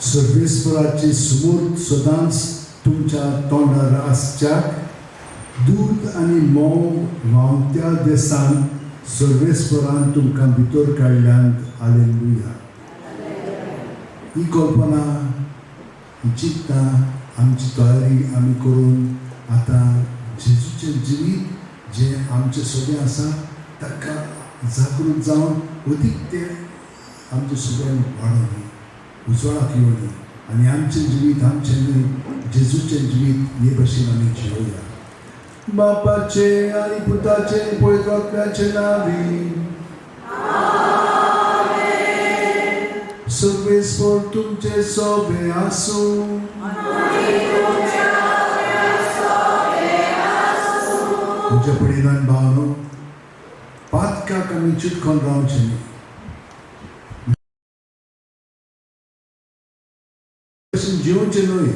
सर्वेस्पराची सुमूर्त सदांच तुमच्या तोंडार आसच्याक दूद आनी म्होंव व्हांवत्या देसान सर्वेस्परान तुमकां भितर काडल्यात. आलेलुया. ही कल्पना, ही चिंतना, आमची तयारी आमी करून आतां जेजूचें जिवीत जें आमचें सगळें आसा ताका जागृत जावन अदीक तें आमचें सगळें वाडोवनी, उजवाडाक येवनी आनी आमचें जिवीत आमचें न्हय, जेजूचें जिवीत हे भशेन आमी जिवया. बापाचे आनी पुताचे आनी पवित्र आत्म्याचे नांवी. सर्वेस्पर तुमचे सोबे आसूं. म्हज्या पडिलान भावनो, पातकाक आमी चिटकोन रावचें न्ही. भशेन जिवचें न्हय.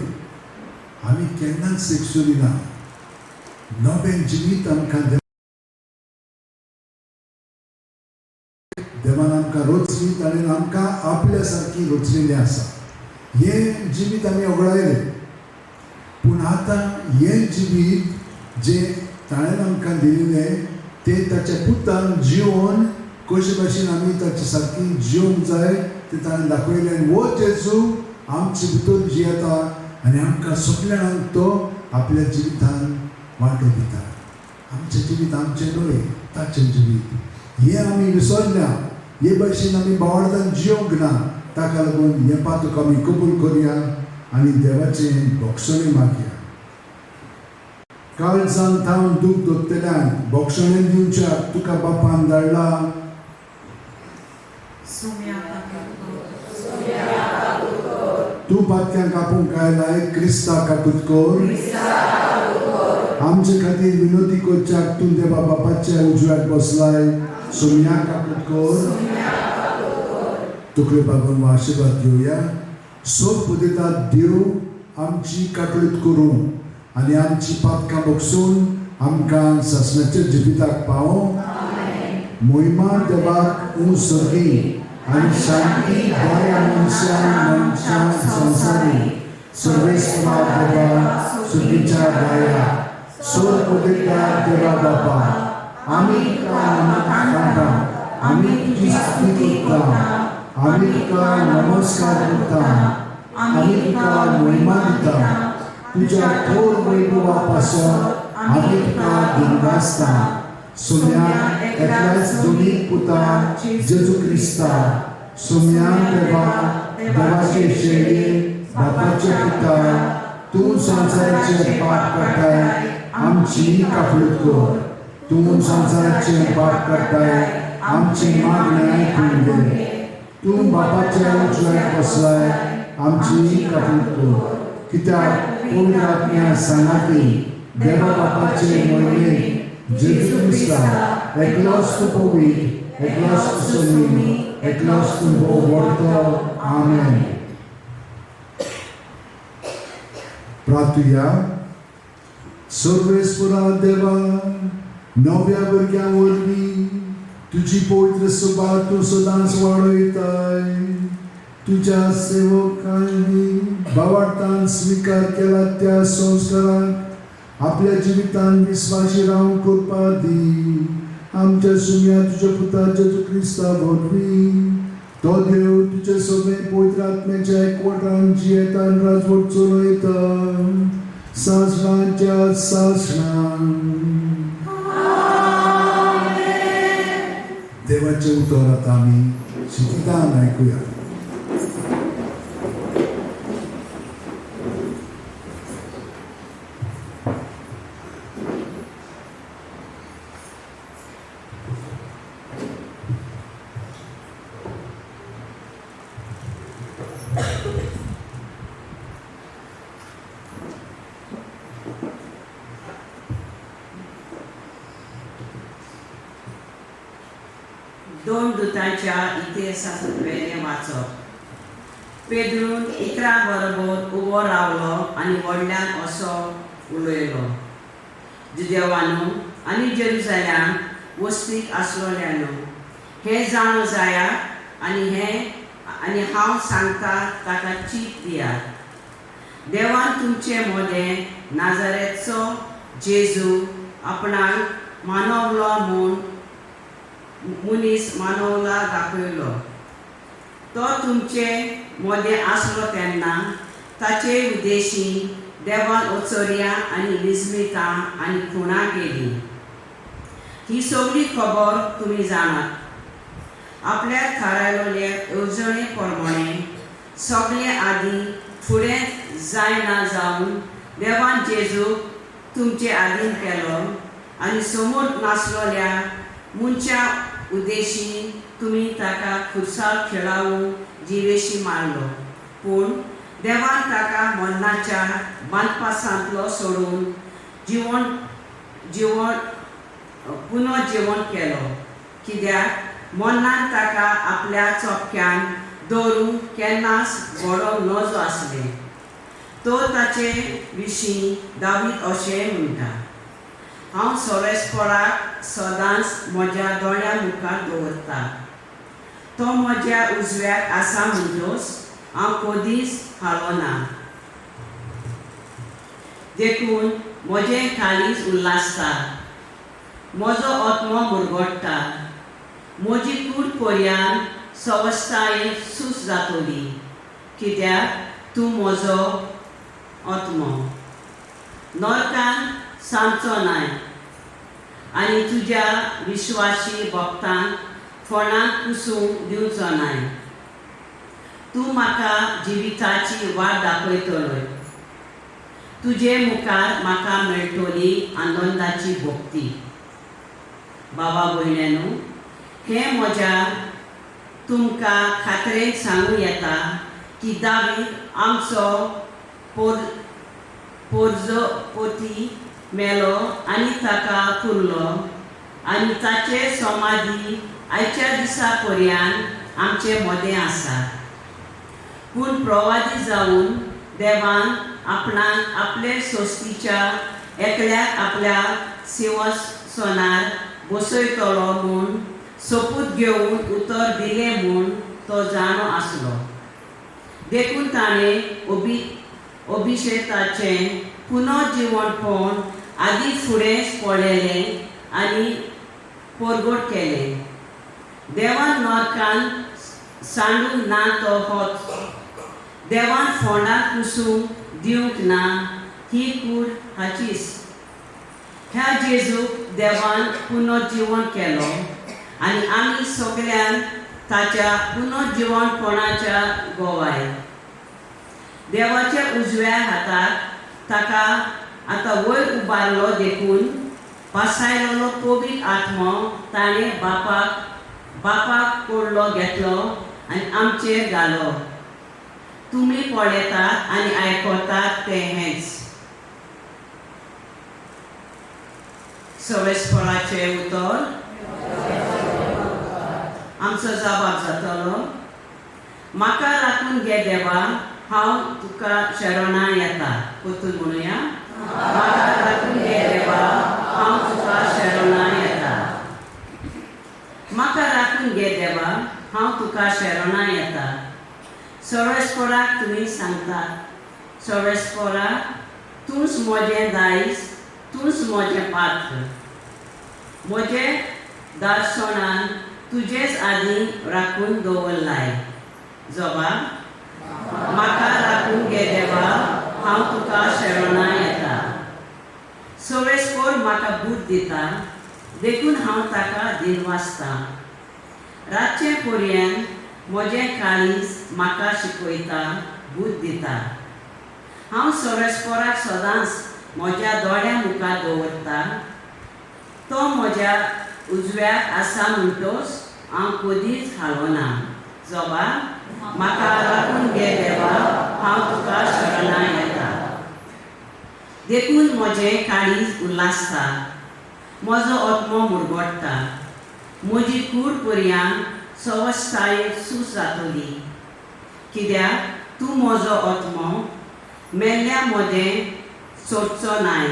आमी केन्नाच एकसुरी ना. नवें जिवीत आमकां देवान आमकां रचली. ताणें आमकां आपल्या सारकी रचलेली आसा. हें जिवीत आमी वगडायलें, पूण आतां हें जिवीत जें ताणें आमकां दिलेलें तें ताच्या पुतान जिवन कशे भाशेन आमी ताचे सारकी जिवंक जाय तें ताणें दाखयलें. आनी हो जेजू आमचे भितर जियेता आनी आमकां सगल्या जाणांक तो आपल्या जिवितान वांटो दिता. आमचें जिवीत आमचें न्हय, ताचें जिवीत हें आमी विसरल्या. हे भशेन आमी भावार्थान जिवंक ना. ताका लागून हें पातक आमी कबूल करुया आनी देवाचें भोगसणें मागया. काळजान थावन दूख दोत्तल्यांक भोगसणें दिवच्याक तुका बापान धाडला. सुम्या काकूत. तूं पातक्यांक आपोवंक आयलाय, क्रिस्ता काकूत कर. आमचे खातीर विनोती करच्याक तूं देवा बापाच्या उजव्याक बसलाय. सोम्या काकूत कर. तुकडे बागोवन आशिर्वाद घेवया. सोद पुदेतात देव आमची काकळूत करूं आनी आमची पातकां बगसून आमकां सासणाच्या जिविताक पावों. मोहिमा देवाक ऊं सर्गी आनी शांती बऱ्या मनशां मनशां संवसारी. सर्वेस्परा देवा, सुगीच्या राया, सोद पुदेता देवा बापा, आमी तुका नमस्कार, आमी तुजी स्तुती करता, आमी तुका नमस्कार करता, आमी तुका मोहिमा दिता. तुज्या थोर वैभवा पासून आमी तुका दिनवासता. सोम्या एकल्याच दोनी पुता जेजू क्रिस्ता, सोम्या देवा, देवाचे शेळये, बापाचे पुता, तूं संवसाराचे पाप काडटाय, आमची काकळूत कर. तूं संवसाराचे पाप काडटाय, आमची मागणें आयकून घे. तूं बापाच्या उजव्याक बसलाय, आमची काकळूत कर. कित्याक पवित्र आत्म्या सांगाती देवा बापाचे मोहिमेक जेजू क्रिस्ता एकलोच तूं पवित्र, एकलोच तूं सोमी, एकलोच तूं भोव व्हडतो. आमेन. प्रार्थुया. सर्वेस्परा देवा, नव्या भुरग्यां वरवीं तुजी पवित्र सभा तूं सदांच वाडयताय. तुज्या सेवकांनी भावार्थान स्विकार केला त्या संस्कारांक आपल्या जिवितान विस्वासी रावंक करपा दी. आमच्या सुम्या तुज्या पुता जेजू क्रिस्ता वरवीं. तो देव तुजे सगळे पवित्र आत्म्याच्या एकवटान जियेता आनी राजवट चलयता सासणाच्या सासणां. देवाचें उतर आतां आमी शिकितान आयकुया. दोन दुतांच्या इतिहासांतलें वाचप. पेद्रून 11 बरोबर उबो रावलो आनी व्हडल्यान असो उलयलो, जुदेवानू आनी जेरुजाल्यान वस्तीक आसलोल्यानो, हें जाणो जायात आनी हें आनी हांव सांगता ताका चीत दियात. देवान तुमचे मदें नाजारेचो जेजू आपणाक मानवलो म्हूण मनीस मानवला दाखयलो. तो तुमचे मदें आसलो तेन्ना ताचे उद्देशी देवान ओचोरयां आनी विस्मितां आनी खुणां केली. ही सगळी खबर तुमी जाणात. आपल्या थारायलेले येवजणे प्रमाणे सगळे आदी फुडें जायना जावन देवान जेजूक तुमचे आदीन केलो आनी समोर नासलोल्या मनशा उद्देशी तुमी ताका खुर्सार खेळावून जिवेशी मारलो. पूण देवान ताका मरणाच्या बांदपासांतलो सोडून जिवन जिवन पुनर्जिवन केलो, कित्याक मरणान ताका आपल्या चोपक्यान दवरूंक केन्नाच घडोवंक नजो आसलें. तो ताचे विशीं दावीद अशें म्हणटा, हांव सवेस्पराक सदांच म्हज्या दोळ्या मुखार दवरता. तो म्हज्या उजव्याक आसा म्हणटोच हांव कदीच हालोना. देखून म्हजें काळीज उल्हासता, म्हजो आत्मो मुरगोडटा, म्हजी कूड पर्यान सवस्तायेन सूस जातली, कित्याक तूं म्हजो आत्मो नरकान सांगचो नाय आनी तुज्या विश्वासी भक्तांक फोंडाक कुसूंक दिवचो नाय. तूं म्हाका जिविताची वाट दाखयतलोय, तुजे मुखार म्हाका मेळटली आनंदाची भक्ती. बाबा भयण्यानू, हें म्हज्या तुमकां खात्रेन सांगूं येता की दावीद आमचो पोरजोपती मेलो आनी ताका पुरलो आनी ताचे समाधी आयच्या दिसा पर्यंत आमचे मदें आसा. पूण प्रवादी जावन देवान आपणाक आपले सोस्तीच्या एकल्याक आपल्या सिंहासनार बसयतलो म्हूण सोपूत घेवन उतर दिलें म्हूण तो जाणो आसलो. देखून ताणें अभिशेताचें पुनर्जिवणपण आदी फुडें पळयलें आनी परगट केलें. देवान नरकान सांडूंक ना तो होच, देवान फोंडाक कुसूंक दिवंक ना ही कूड हाचीच. ह्या जेजूक देवान पुनर्जिवन केलो आनी आमी सगळ्यान ताच्या पुनर्जिवनपणाच्या गोवाय. देवाच्या उजव्या हाताक ताका आतां वयर उबारलो देखून पासायलेलो पवित्र आत्मो ताणें बापाक कोडलो घेतलो आनी आमचेर घालो. तुमी पळयतात आनी आयकतात तें हेंच. सवेस्पराचें उतर. आमचो जबाब जातलो, म्हाका राखून घे देवा, हांव तुका शरणां येता. परतून म्हणुया, म्हाका राखून घे देवा, हांव तुका शरणां येता. म्हाका राखून घे देवा, हांव तुका शरणां येता. सवेस्पराक तुमी सांगतात, सवेस्परा तूंच म्हजें दायज, तूंच म्हजें पात्र, म्हजें दर्शनान तुजेच आदी राखून दवरलाय. जबाब, म्हाका राखून घे देवा, हांव तुका शरणां येता. सवेस्पर म्हाका बूट दिता देखून हांव ताका दिनवासता. रातचें पर्यंत म्हजें काळीज म्हाका शिकयता, बूद दिता. हांव सवेस्पराक सदांच म्हज्या दोळ्या मुखार दवरता. तो म्हज्या उजव्याक आसा म्हणटोच हांव कदीच हालोना. जबाब, म्हाका राखून घे देवा, हांव तुका शरणां येता. देखून म्हजें काळीज उल्हासता, म्हजो आत्मो मुरगोडटा, म्हजी कूड पर्यंत सवस्तायेन सूस जातली, कित्याक तूं म्हजो आत्मो मेल्ल्या मदें सोडचो नाय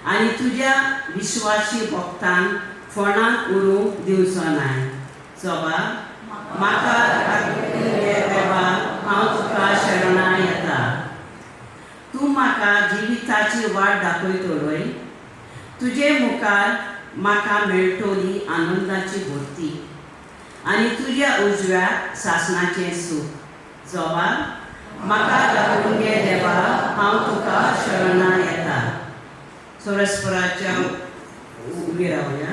आनी तुज्या विश्वासी भक्तांक फोंडांत उरूंक दिवचो नाय. जबाब, म्हाका राखून घे देवा, हांव तुका शरणा येता. तूं म्हाका जिविताची वाट दाखयतलोय. तुजे मुखार म्हाका मेळटली आनंदाची भरती आनी तुज्या उजव्याक सासणाचें सूख. जवाब, म्हाका राखून घे देवा, हांव तुका शरणा येता. सरस्पराच्या उबी रावया.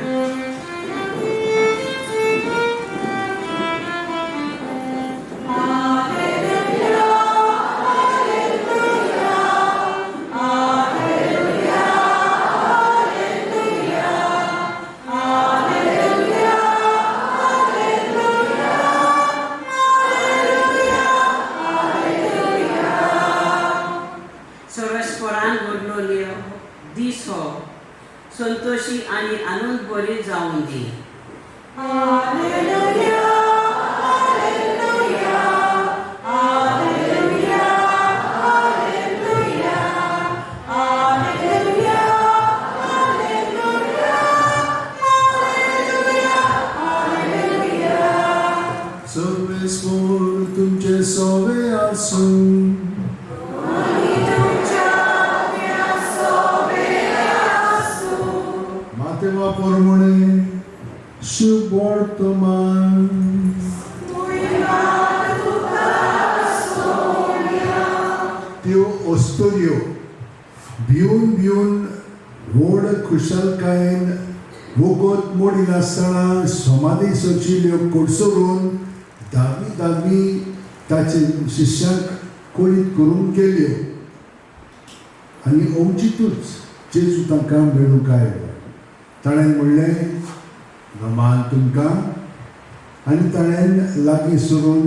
सरस्परान घडलोल्यो दीस हो संतोशी आनी आनंद बरी जावन दी. सर्वेस्पर तुमचे सोवे आसूं. मातेवा पोरमणे शुभ वर्तमान. त्यो अस्तुऱ्यो भिवन भिवन व्हड खुशालकायेन वगत मोडिनासतना समाधी सोचिल्ल्यो कोडसरून धावी धावी ताचे शिष्यांक कळीत करूंक गेल्यो आनी अवचितूच जेजू तांकां मेळूंक आयलो. ताणें म्हणलें, नमान तुमकां. आनी ताणें लागीं सरून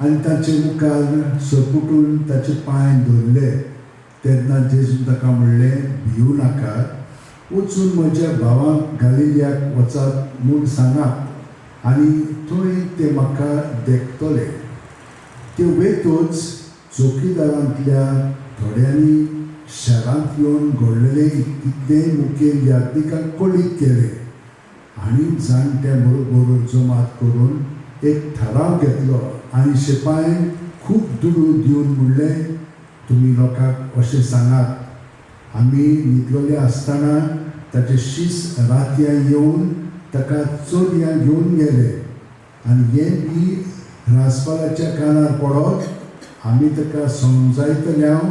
आनी ताचे मुखार सरपुटून ताचे पांय धरले. तेन्ना जेजून ताका म्हणलें, भिवू नाकात, वचून म्हज्या भावांक गालिलियाक वचात म्हूण सांगात आनी थंय ते म्हाका देखतले. त्यो वेतच चौकीदारांतल्या थोड्यांनी शारांत येवन घडलेलें तितलें मुखेल याज्ञिकांक कळीत केलें आनी जाणट्या बरोबर जमात करून एक थाराव घेतलो आनी शिपायन खूब दुडू दिवन म्हणलें, तुमी लोकांक अशें सांगात, आमी न्हिदलेले आसतना ताचे शीस रातयां येवन ताका चोरयां घेवन गेले आनी हें बी राजपालाच्या कानार पडत आमी ताका समजायतले हांव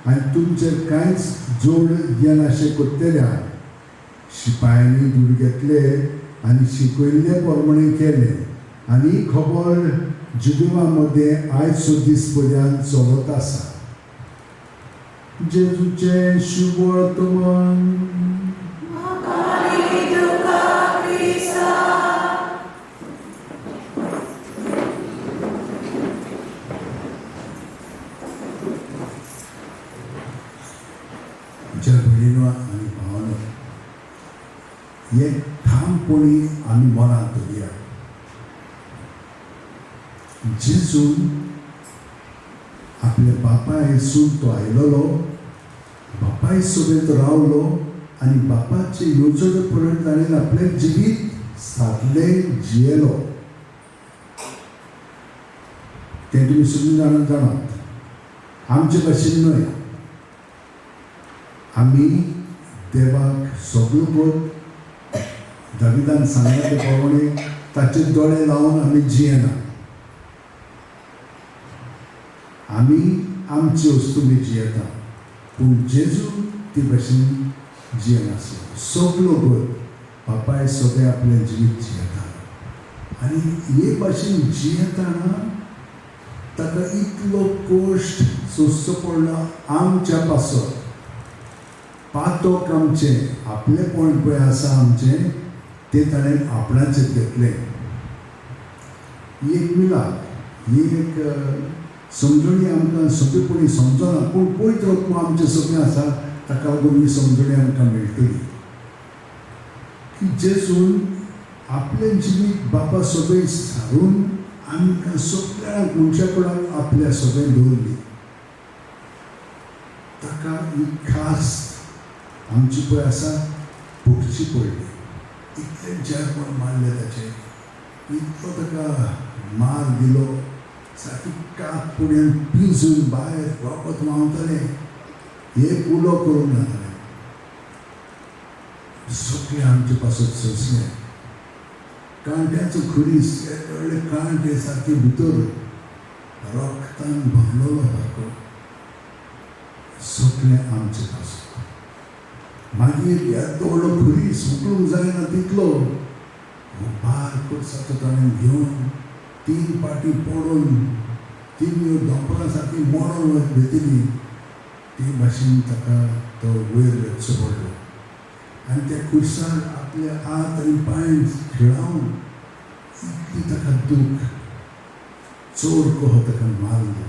आनी तुमचेर कांयच जोड येनाशें करतले हांव. शिपायांनी दुडू घेतले आनी शिकयल्ले प्रमाणें केलें आनी ही खबर जुदेवा मदें आयज दीस पर्यंत चलत आसा. जेजूचें शुभ वर्तमान. म्हज्या भयणीनो आनी भावानो, हें ठामपणी आमी मनांत धरुया. जेजून आपल्या बापायसून तो आयलेलो, बापाय सोबेत रावलो आनी बापाचे येवजणे पर्यंत ताणें आपलें जिवीत सादलें जियेलो. तें तुमी सगळीं जाणां जाणात. आमचे भाशेन न्हय, आमी देवाक सगळो गोत दाविदान सांगला ते प्रमाणे ताचे दोळे लावन आमी जियेना. आमी आमचे वस्तूंनी जियेता, पूण जेजू ते भाशेन जियेनासलो. सगळो गोत बापाय सगळें आपलें जिवीत जियेता आनी हे भाशेन जियेतना ताका इतलो कश्ट सोंसचो पडलो आमच्या पासत. पातक आमचें आपलेपण पळय आसा आमचें तें ताणें आपणाचेर घेतलें. ही एक मिलाद, ही एक समजणी आमकां सोंपेपणी समजना, पूण पवित्र आत्मो आमचें सगळें आसा ताका लागून ही समजणी आमकां मेळटली की जेजून आपलें जिवीत बापा सगळें सारून आमकां सगळ्यांक मनशा कडेन आपल्या सगळें दवरली. ताका ही खास आमची पळय आसा भोगची पडली. इतलें जेरपण मारलें ताचें. इतलो ताका मार दिलो, सारकी कात पुड्यान पिंजून भायर रगत व्हांवतालें. एक उलो करूंक ना ताणें, सगळें आमचे पासत सोंसलें. कांट्याचो खुरीस, व्हडले कांटे सारके भितर रक्तान भरलेलो सारको, सगळें आमचे पासत. मागीर येदो व्हडलो खुरीस उखलूंक जायना तितलो भार खुर्साचो ताणें घेवन 3 पाटी पडून 3 दोंपरां सारकी मोडून घेतली. ते भाशेन ताका तो वयर वचचो पडलो आनी त्या खुर्सार आपले हात आनी पांय खिळावन इतली ताका दूख, चोर कहो ताका मारलो.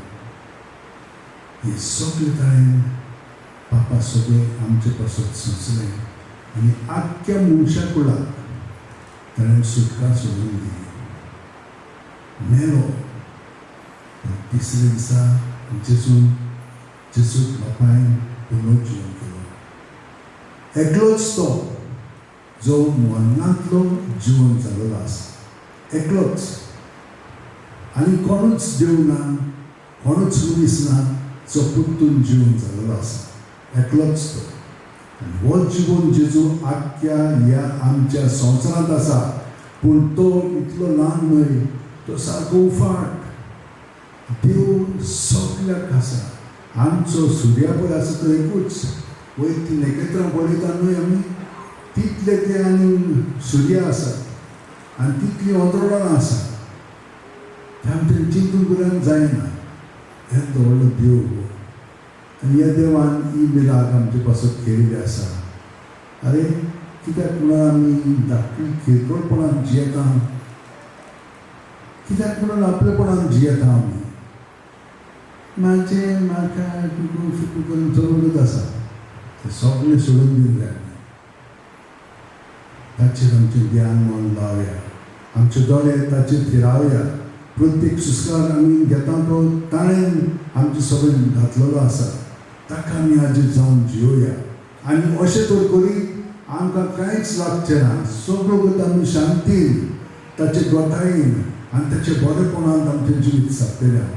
हें सगळें ताणें पापा सगळें आमचे पासत सोंसलें आनी आख्ख्या मनशा कुळाक ताणें सुटका सोडून दिली. मेलो, तिसऱ्या दिसा जेजून जेजूक बापायन पुनर्जिवन केलो. एकलोच तो जो मरणांतलो जिवन जाल्लो आसा, एकलोच. आनी कोणूच देव ना, कोणूच मनीस ना जो परतून जिवन जाल्लो आसा, एकलोच तो. आनी हो जिवन जेजू आख्ख्या ह्या आमच्या संवसारांत आसा, पूण तो इतलो ल्हान न्हय, तो सारको उफाट. देव सगल्याक आसा. आमचो सुर्या पळय आसा तो एकूच, वयर ती नखेत्रां पळयता न्हय आमी, तितले ते आनी सुर्या आसात आनी तितलीं अंतरणां आसा. ते आमचें चिंतून पर्यंत जायना. येदो व्हडलो देव हो, आनी ह्या देवान ही मिराक आमचे पासत केल्ली आसा. आरे कित्याक म्हणून आमी धाकटी किरकोळपणान जियेता, कित्याक म्हणून आपलेपणान जियेता आमी? म्हाजें म्हाका कुकू फुकू करून चलत आसा, तें सगळें सोडून दिवंक जाय आमी. ताचेर आमचें ध्यान मन लावया, आमचे दोळे ताचेर थिरावया. प्रत्येक सुस्कार आमी घेता तो ताणें आमचे सगळें घातलेलो आसा, ताका आमी हाजीर जावन जियोया. आनी अशें तर करीत आमकां कांयच लागचें ना, सगळो वता आमी शांतीन, ताचे गोतायेन आनी ताचे बरेपणान आमचें जिवीत सारतलें.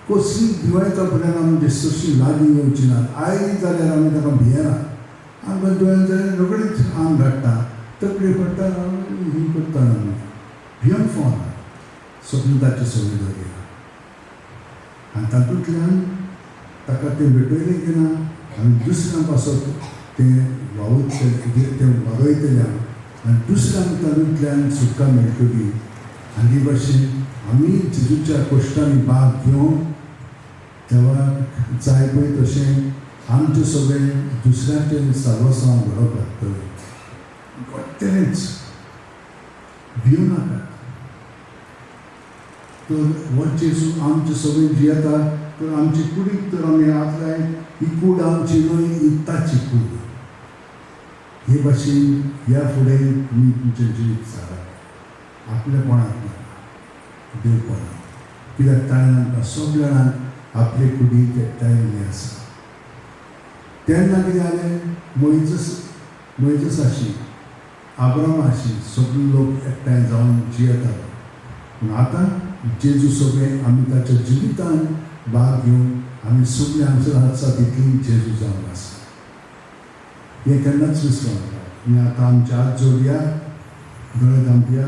कसली दिवाळेच्या फुड्यान आमचे सशी लागीं येवची ना. आयली जाल्यार आमी ताका भियेना, आमकां दुयेंस जाल्यार रोखडीच आंग काडटा, तकली पडटा, ही करता आमी भियोन फावना. सपन ताचे सगळें दवरया आनी तातूंतल्यान ताका तें भेटयलें की ना आनी दुसऱ्यां पासत तें वावुरतलें, तें वाडयतलें आनी दुसऱ्यांक तातूंतल्यान सुटका मेळटली. आनी हे भाशेन आमी जेजूच्या कश्टांनी भाग घेवन देवाक जाय पळय तशें आमचें सगळें दुसऱ्यांचें साल्वासांव घडोवप लागतलें. घडटलेंच, भिवं नाकात. तर हो जेजू आमचे सगळें जियेता, तर आमची कुडीक तर आमी हात लायत, ही कूड आमची न्हय, ही ताची कूड. हे भाशेन ह्या फुडें तुमी तुमचें जिवीत सारात, आपलेपणाक नाका, देवपणाक. कित्याक ताणें आमकां सगळ्या जाणांक आपले कुडीक एकठांयिल्लें आसा. तेन्ना कितें जालें, मोयजसाशी आब्रामाशी सगळे लोक एकठांय जावन जियेताले. पूण आतां जेजू सगळें आमी ताच्या जिवितान भाग घेवन आमी सगळीं हांगसर आसा तितली जेजू जावन आसा. हें केन्नाच विसरूं नाका. आनी आतां आमचे हात जोडया, दोळे धांपया.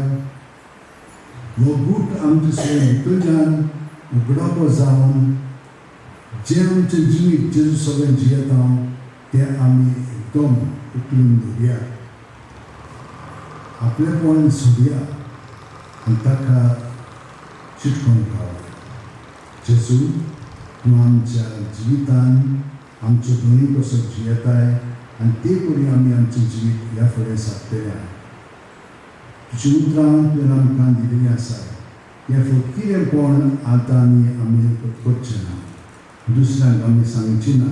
हो गूट आमचे सगळें भितरल्यान उगडापो जावन जें आमचें जिवीत जेजू सगळें जियेता तें आमी एकदम उखलून धरया, आपलेपण सोडया आनी ताका चिटकोन रावया. जेजू, तूं आमच्या जिवितान आमच्यो दोनी कसो जियेताय आनी ते परी आमी आमचें जिवीत ह्या फुडें सारतले. तुजी उतरां तुवें आमकां दिल्लीं आसा, हें फटकिरेंपण आतां आनी आमी करचें ना, दुसऱ्यांक आमी सांगची ना.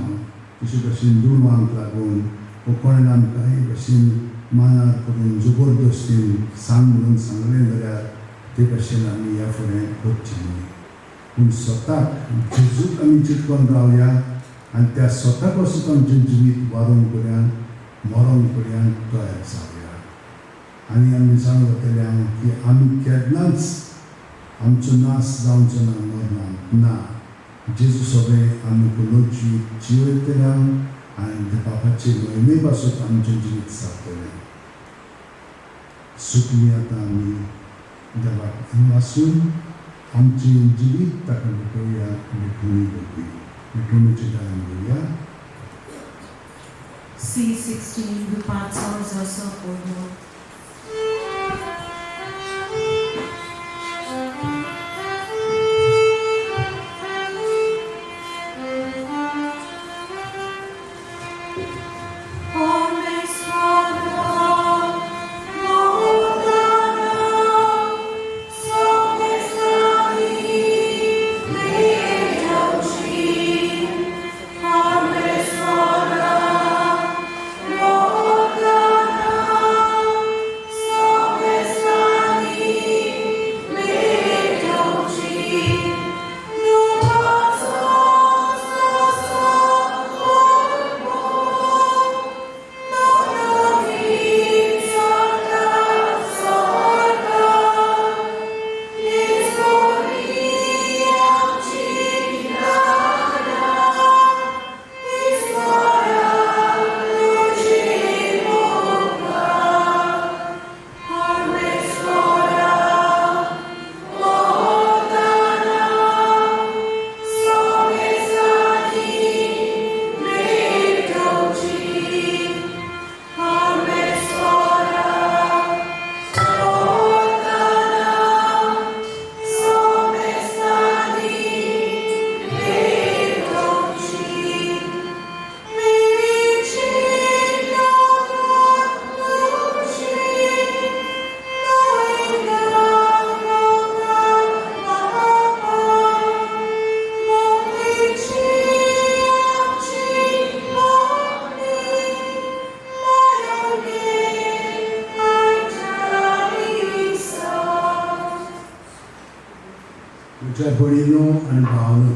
तशे भशेन दुडवांक लागून वो कोणें आमकां हे भशेन मानार करून जबरदस्तीन सांग म्हणून सांगलें जाल्यार ते भशेन आमी ह्या फुडें करचें न्हय. पूण स्वताक जेजूक आमी चिटकोन रावया आनी त्या स्वता पासून आमचें जिवीत वारोवंक पर्यंत मरोंक पर्यंत तयार जावया. आनी आमी जाणून वतले हांव की आमी केन्नाच आमचो नाश जावचो ना, मरना ना. जेजू सगळें आमी पुनर्जिवीत जिवयतले हांव आनी बापाचे मोहिमे पासून आमचें जिवीत सारतलें. सुकली आतां आमी देवाक वासून आमचें जिवीत ताका भेटोवया. भेटवणी वरवीं भेटवणीचें दान घेवया. C16 दुपाचो जसो पोलो. म्हज्या भयणीनो आनी भावनो,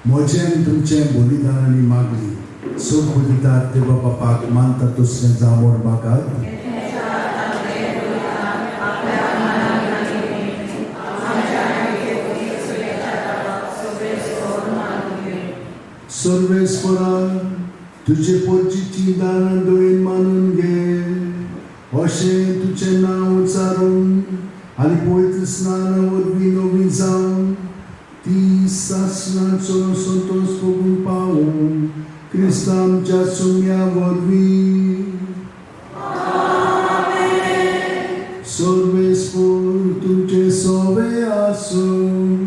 म्हजें आनी तुमचें बलिदान आनी मागणी सुख दितात देवा बापाक मानता दुसरें जावं म्हूण मागात. सर्वेस्परान तुजे पोरचीची दानां दोळीन मानून घे, अशें तुजें नांव उचारून आनी पवित्र स्नाना वरवीं नवी जावन ती सासणाचो संतोश भोगूंक पावूं क्रिस्तांच्या आमच्या सुम्या वरवीं. सर्वेस्पर तुमचे सोवे आसूं.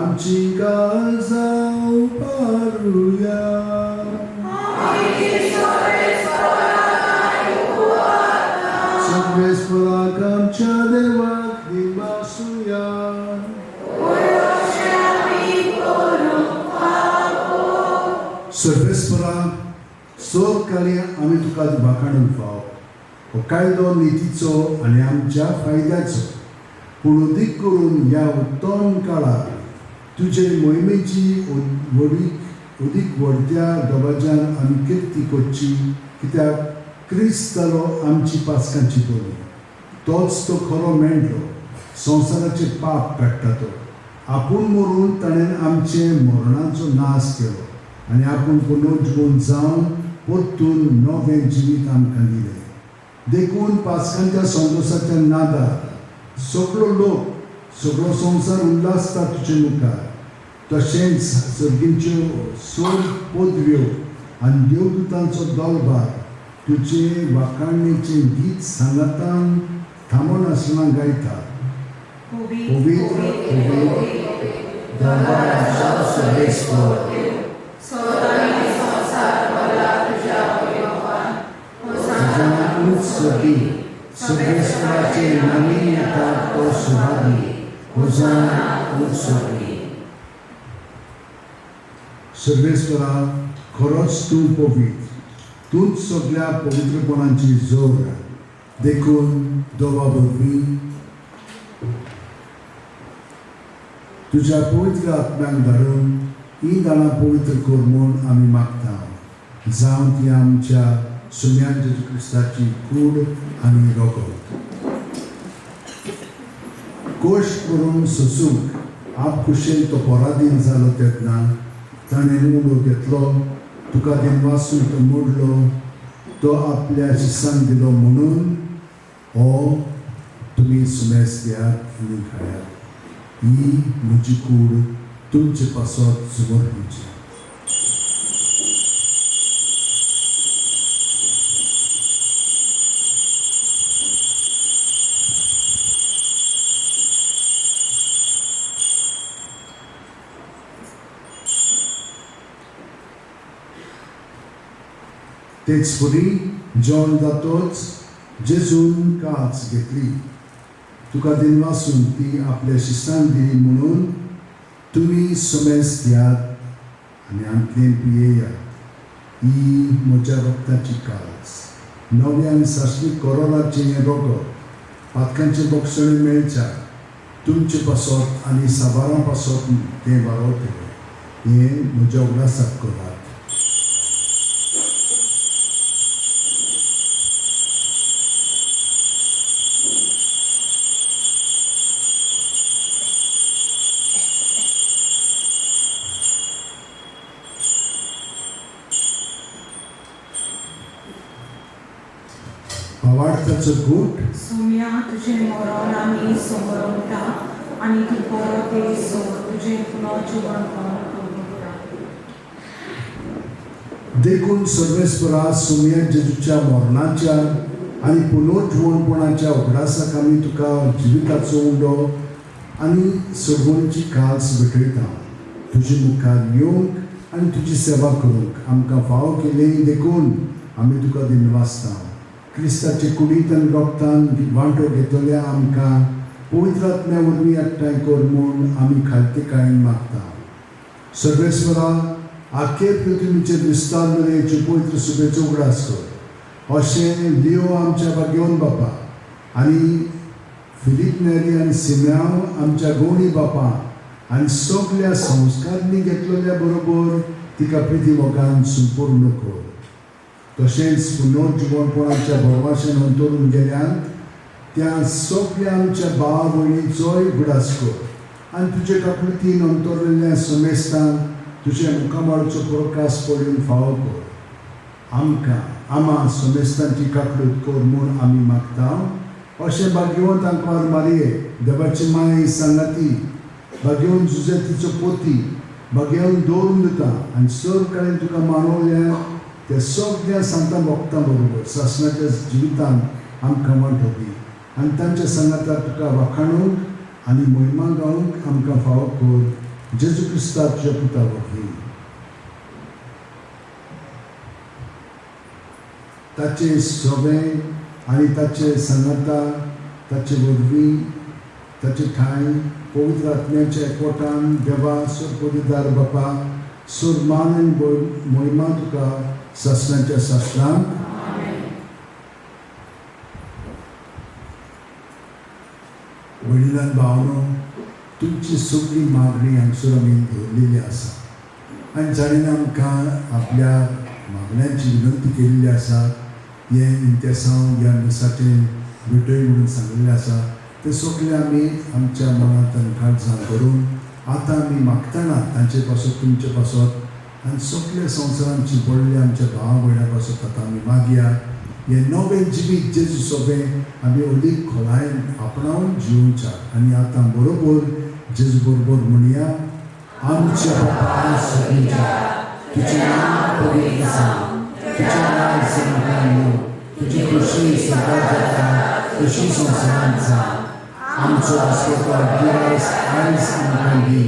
आमची काळजां उबारुया. सर्वेस्पराक आमच्या देवाक दिमासुया. सर्वेस्परा सकाळी आमी तुका वाखाणूंक फाव हो कायदो नितीचो आनी आमच्या फायद्याचो, पूण अदीक करून ह्या उत्तम काळार तुजे मोहिमेची अदीक व्हडत्या दबाज्यान आमी किर्ती करची, कित्याक क्रिस्त जालो आमची पासकांची बरी. तोच तो खरो मेंढरो, संवसाराचे पाप काडटा तो. आपूण मरून ताणें आमचे मरणाचो नाश केलो आनी आपूण पुनर्जीवन जावन परतून नवें जिवीत आमकां दिलें. देखून पासकांच्या संतोशाच्या नादार सगळो लोक सगळो संवसार उल्हासता तुजे मुखार. तशेंच सर्गींच्यो सोड पदव्यो आनी देवदूतांचो दलबार तुजे वाखाणणेचें गीत सांगातान थांबनासतना गायता. पवित्र पवित्र दरबाराच्या सर्वेस्पर. उत्सवी सर्वेस्पराचे नामी येता तो सुभागी. होजाना उत्सवी. सर्वेस्परा खरोच तूं पवित्र, तूंच सगळ्या पवित्रपणाची जोड. देखून देवा वरवीं तुज्या पवित्र आत्म्याक धाडून ही दानां पवित्र कर म्हूण आमी मागता. जावं ती आमच्या सुम्यान जेजू क्रिस्ताची कूड आनी रोगत. कोश करून सोसूंक आप खुशेन तो पराधीन जालो तेन्ना ताणें उलो घेतलो, तुका दिनवासून तो मोडलो, तो आपल्या शिसांक दिलो म्हणून हो तुमी सुमेस घेयात आनी खायात. ही म्हजी कूड तुमचे पासत समर्पणची. तेच फुरी जेवण जातोच जेजून काच घेतली, तुका दिनवासून ती आपल्या शिस्तान दिली म्हणून तुमी सुमेस घेयात आनी आंतलेन पियेयात. ही म्हज्या रक्ताची काज, नव्या आनी सासणीक कोरोनाचें हें रोगत पातकांचें बक्षणें मेळच्या तुमचे पासत आनी साबारां पासत तें वारोवतलें. हें म्हज्या उगडासाक करात. भावार्थाचो गूट. सोम्या तुजें मरण आमी समरता आनी तूं परत येयसर तुजें पुनर्जिवनपण करुंता. देखून सर्वेस्परा सुम्या जेजूच्या मरणाच्या आनी पुनर्जिवनपणाच्या उगडासाक आमी तुका जिविताचो उंडो आनी सगळ्यांची काल्स भेटयता. तुजे मुखार येवंक आनी तुजी सेवा करूंक आमकां फावो केली देखून आमी तुका दिनवासता. क्रिस्ताचे कुडींत आनी रोगतान वांटो घेतल्या आमकां पवित्र आत्म्या वरवीं एकठांय कर म्हूण आमी खालतीकायेन मागता. सर्वेस्वरा, आखे पृथ्वीचेर विस्तार मेरेचे पवित्र सुबेचो उगडास कर. अशें लियो आमच्या भाग्यवन बापा आनी फिलीप नेरी आनी सिम्यांव आमच्या गोवणी बापा आनी सगल्या संस्कारांनी घेतलेल्या बरोबर तिका प्रिती मोगान संपूर्ण कर. तशेंच पुनर्जिवनपणाच्या भरवाशेन अंतरून गेल्यान त्या सगल्या आमच्या भाव भयणीचोय उगडास कर आनी तुजे काकृतीन अंतरलेल्या समेस्तांक तुज्या मुखामळाचो प्रकाश पळोवन फावो कर. आमकां आमा समेस्तांची काकळूत कर म्हूण आमी मागता. अशें भाग्यवंत आंकवार मारये देवाची माय सांगाती भाग्यवंत जुजेतीचो पोती भाग्यवंत दवरून दिता आनी सर्व कडेन तुका मानवल्या त्या सगळ्या सांतां भक्तां बरोबर सासणाच्या जिवितांत आमकां वांटो दी आनी तांच्या सांगाताक तुका वाखाणूंक आनी मोहिमा गावंक आमकां फावो कर. जेजू क्रिस्ता तुज्या पुता वरवीं. ताचे सोबें आनी ताचे सांगाता ताचे वरवीं ताचे ठांय पवित्र आत्म्याच्या एकवटान देवा सोरपदीदार बापा सोर मान आनी मोहिमा तुका सासणाच्या सासणांत. वडिलान भावनो, तुमची सगळी मागणी हांगसर आमी दवरलेली आसा आनी जाणें आमकां आपल्या मागण्यांची विनंती केल्ली आसा हें इंतेसांव ह्या मिसाचें भेटय म्हणून सांगिल्लें आसा तें सगळें आमी आमच्या मनांत आनी काळजांत करून आतां आमी मागतना तांचे पासत तुमचे पासत आनी सगल्या संवसारांत चिंपडलेल्या आमच्या भावा भयणां पासत आतां आमी मागया. हें नवें जिवीत जेजू सोबें आमी अदीक खोलायेन आपणावन जिवच्या आनी आतां बरोबर जेजू बरोबर म्हणया. आमच्या बापा सगळीच्या तुजें नांव पवित्र जावं, तुजें राज्य आमकां येवं, तुजी खुशी स्वर्गात जाता तशी संवसारांत जावं. आमचो आसपा दिवस आयज आमकां दी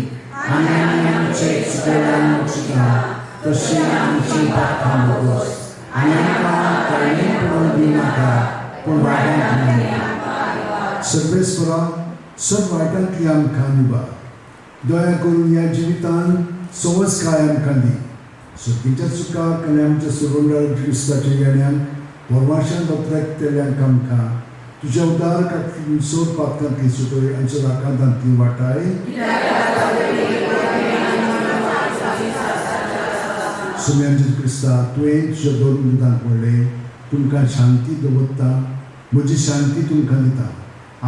आनी आमी आमचे चुकल्यांक चिंता तशी आमची पापां भोगोस आनी आमकां कळणे पडून दिनाका पूण वायटांतली. सर्वेस्वरा, सर्व वायटांतली आमकां निवार. दया करून ह्या जिवितान संवस्काय आमकां दी. सुखीच्या चुकाक आनी आमच्या सुरंगार क्रिस्ताच्या येण्यान परवाशान दोतरेकतेल्यांक आमकां तुज्या उदार काकी सोद पातकांतली सुटय आनी सोद आकांतांतली वाटाय. सुम्यान जेजू क्रिस्ता, तुवें तुज्या दोन दुदांक म्हणलें, तुमकां शांती दवरता, म्हजी शांती तुमकां दिता.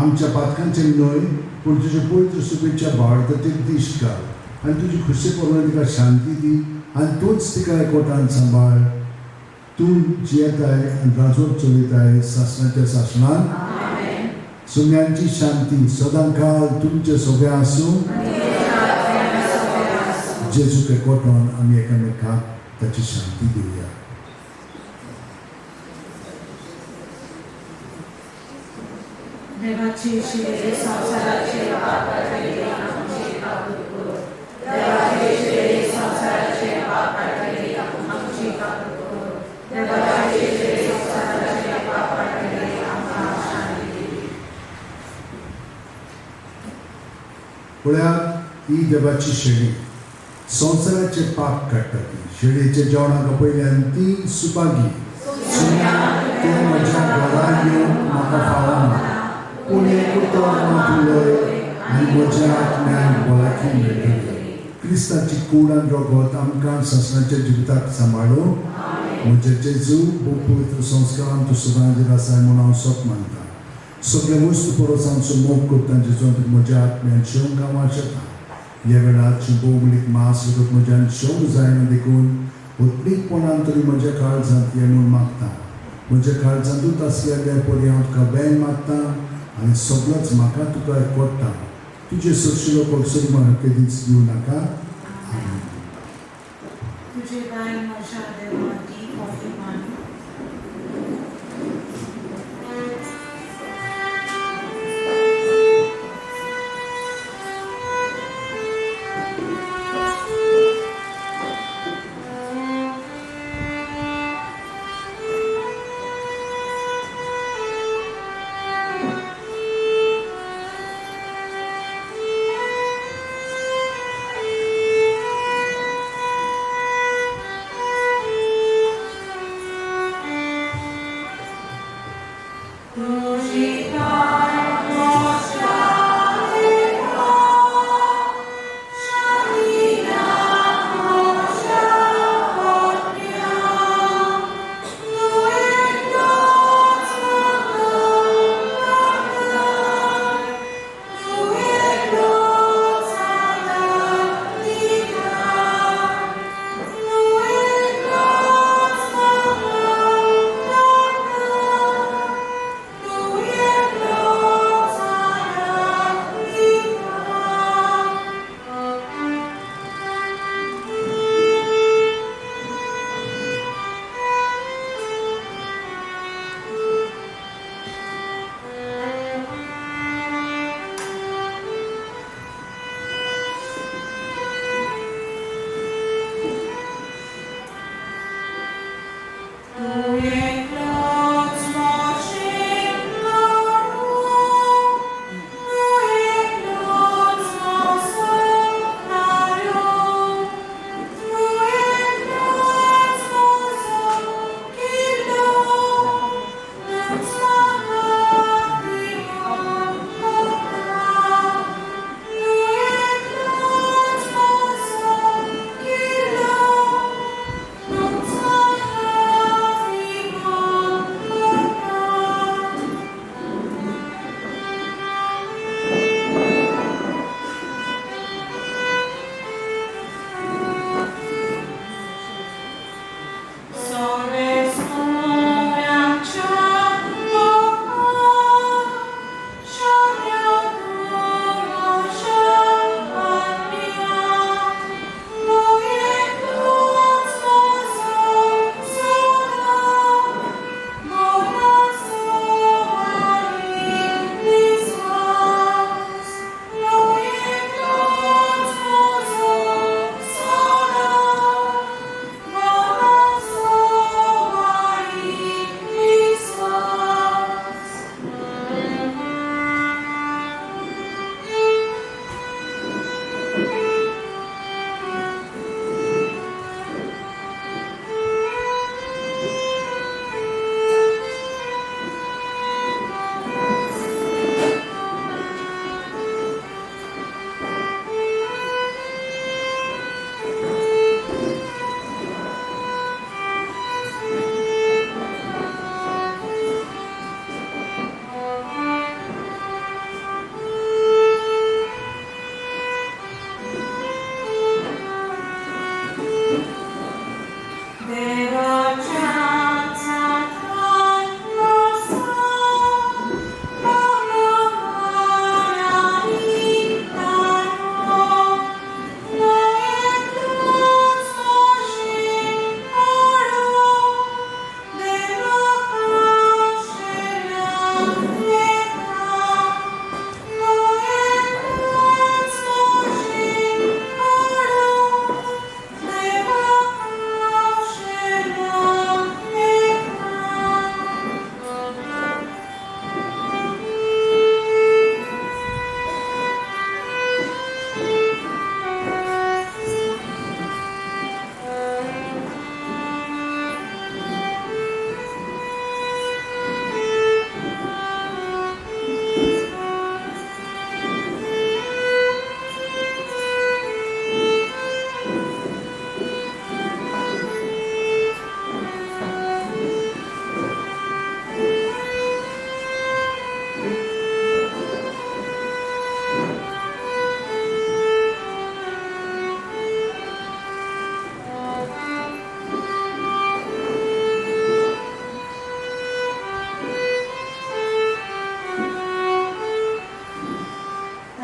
आमच्या पातकांचेर न्हय पूण तुज्या पवित्र सुबेच्या भारताचेर दिश्ट घाल आनी तुजी खुशी प्रमाणे तिका शांती दी आनी तूंच तिका एकवटान सांबाळ. तूं जियेताय आनी राजवट चलयताय सासणाच्या सासणान. सुम्यांची शांती सदांकाल तुमचे सगळे आसूं. जेजूक एकवटान आमी एकामेकाक ताची शांती दिवया. देवाची शिरे संवसाराचे पाप काडटले आमची काकूत कर. देवाचे शिरे संवसाराचे पाप काडटले आमची काकूत कर. देवाचे शिरे संवसाराचे पाप काडटले आमकां शांती दी. पळयात, ही देवाची शेळी संवसाराचे पाप काडटा. ती शेळयेच्या जेवणाक पयल्यान ती सुभागी. सुम्या, तें म्हज्या घरा येवंक म्हाका फावना, पूण एक उतर मात उलय आनी म्हज्या आत्म्याक भलायकी मेळटली. क्रिस्ताची कूड आनी रगत आमकां सासणाच्या जिविताक सांबाळूं. म्हजे जेजू, भोव पवित्र संस्कारान तूं सदां आसाय म्हूण हांव सत मानता. सगळे वस्तू परस आमचो मोग करता जेजू, तुका म्हज्या आत्म्यान शेवंक हांव आशेता. ह्या वेळार भौमूलीक मास रगत म्हज्यान शेवंक जायना देखून उत्नीकपणान तरी म्हज्या काळजांत ये म्हूण मागता. म्हज्या काळजांतूच आसलेल्या परी हांव तुका बेन मागता आनी सगळोच म्हाका तुका एकवटा. तुजे सरशिलो कोडसरी म्हाका केदींच दिवं नाका. आमेन. तुजे बायल म्हज्या देवा D41.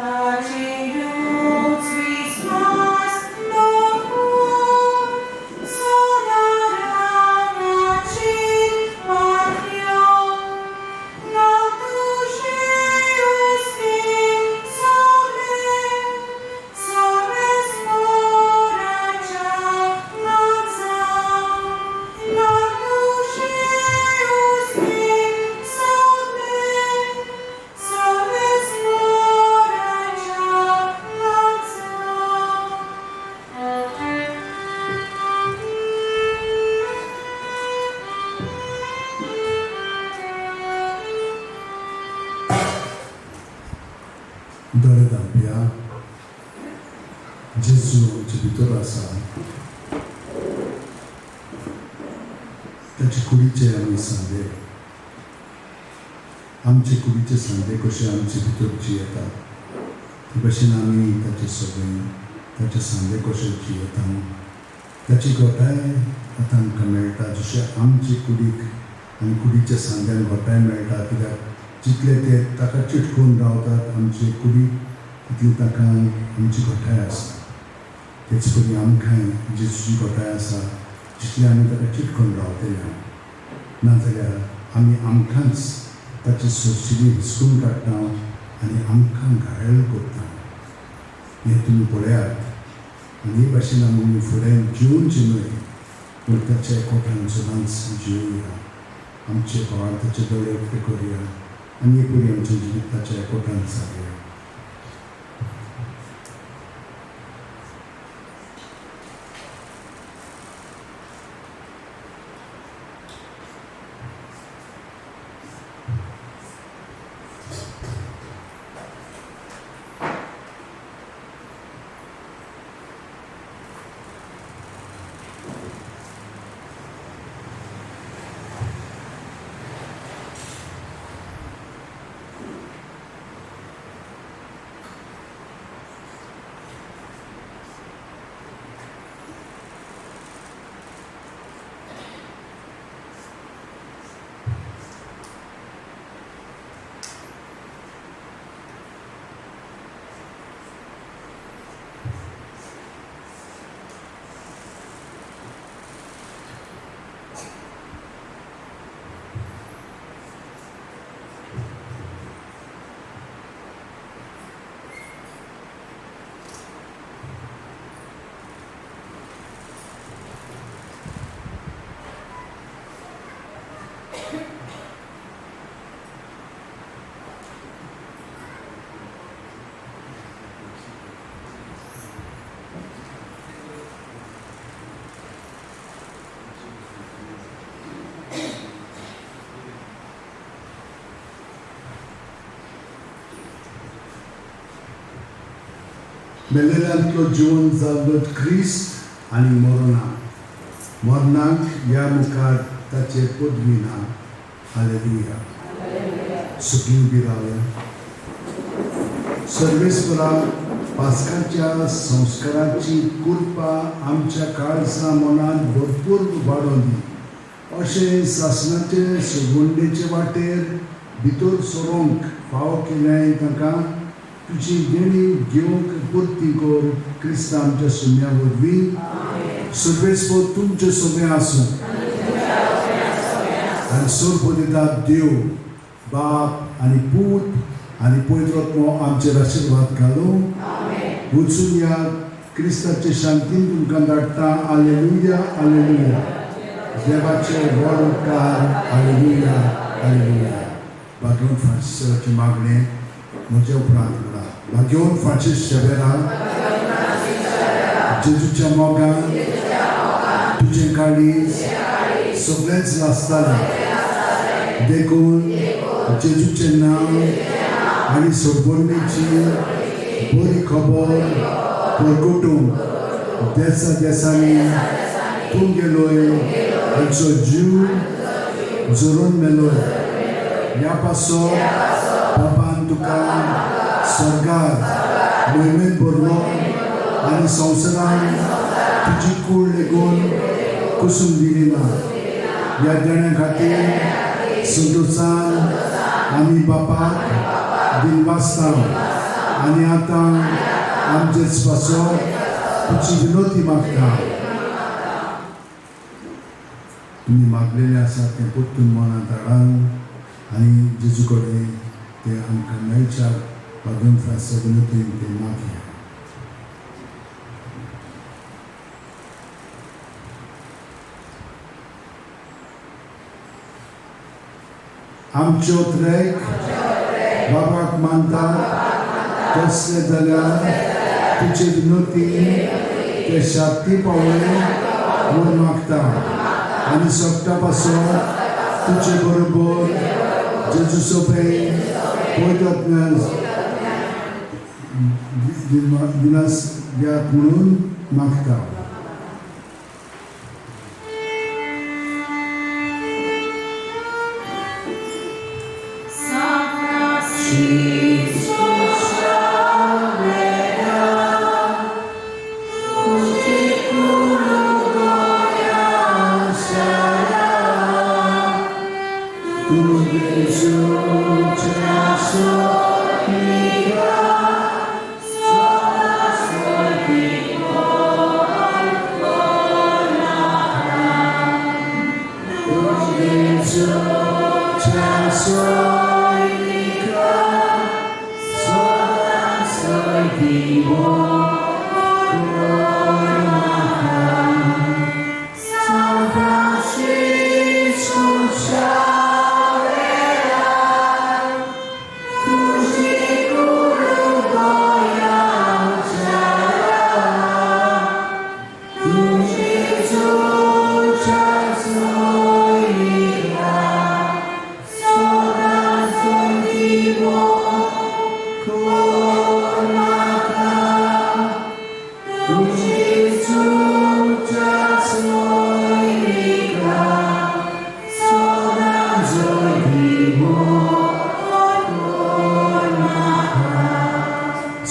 ताचेरूच विस्वास दवरून सदां रानाचेर पातयो. ना तुजे उस्ते सगळे सर्वेस्पराच्या लागसार. ना तुजे उस्ते सगळे सर्वेस्पराच्या लागसार. दोळे धांपया. जेजू आमचे भितर आसा. ताचे कुडीचे आमी सांदे, आमचे कुडीचे सांदे कशे आमचे भितर जियेतात ते भशेन आमी ताचे सगळे ताचे सांदे कशे जियेता. ताची घटाय आतां आमकां मेळटा जशें आमचे कुडीक आनी कुडीच्या सांद्यान घटाय मेळटा, कित्याक जितले ते ताका चिटकून रावतात आमचे कुडीक तितली ताका आमची घटाय आसता. तेच परी आमकांय जेजूची घटाय आसा जितले आमी ताका चिटकून रावतले. नाजाल्यार आमी आमकांच ताची सोरशिली हिसकून काडटा आनी आमकां घायल करता. हें तुमी पळयात आनी हे भाशेन आमी फुडें जिवनचें न्हय पूण ताच्या कोटान सदांच जिवया. आमचे भावार्थाचे दोळे उक्ते करुया आनी एक परी आमचें जिवीत ताच्या कोटान सारया. मेलेल्यांतलो जिवन जाल्लो क्रिस्त आनी मरना मरणाक ह्या मुखार ताचे पदवी ना. हालेलुया. सुखी उबी रावया. सर्वेस्परा पास्काच्या संस्काराची कृपा आमच्या काळजा मनांत भरपूर वाडोवन दी. अशें सासणाचे सुगुंडेचे वाटेर भितर सरोंक फावो केल्याय तांकां तुजी देणी घेवंक पुर्ती कर क्रिस्ता आमच्या सुम्या वरवीं. सर्वेस्पर तुमचे सुम्या आसूं आनी सर्वदिता देव बाप आनी पूत आनी पवित्र आत्मो आमचेर आशिर्वाद घालूं. वचून या क्रिस्ताचे शांतीन तुमकां धाडटा. Hallelujah, hallelujah. देवाचे व्हड उपकार. Hallelujah, hallelujah. भाग्यवंत फ्रांसीसाचें मागणें म्हज्या उपरांत म्हणा. भाग्यवंत फ्रांसीस शेवेरा, जेजूच्या मोगान तुजें काळीज सगळेंच नासतालें, देखून जेजूचें नांव आनी सोडवणेची बरी खबर परगटूंक देसा देसांनी तूं गेलोय, आमचो जीव झरोवन मेलोय. ह्या पासत बापान तुका स्वर्गार मोहिमेंत भरलो आनी संवसारान तुजी कूड लेगून कुसून दिली ना. ह्या देण्या खातीर संतोशान आमी बापाक दिनवासता आनी आतां आमचेच पासत तुजी विनोती मागता. तुमी मागलेलें आसा तें परतून मनांत हाडान आनी जेजू कडेन तें आमकां मेळच्याक दोन फ्रांसा विनोतीन तें मागया. आमच्यो ट्रेक बाबाक मानतात तसलें जाल्यार तुजे विनोती ते शक्ती पावले म्हूण मागता आनी सगटा पासून तुजे बरोबर जेजू सोपे पयतात दिनास दियात म्हणून मागता.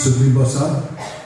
सगळीं बसात.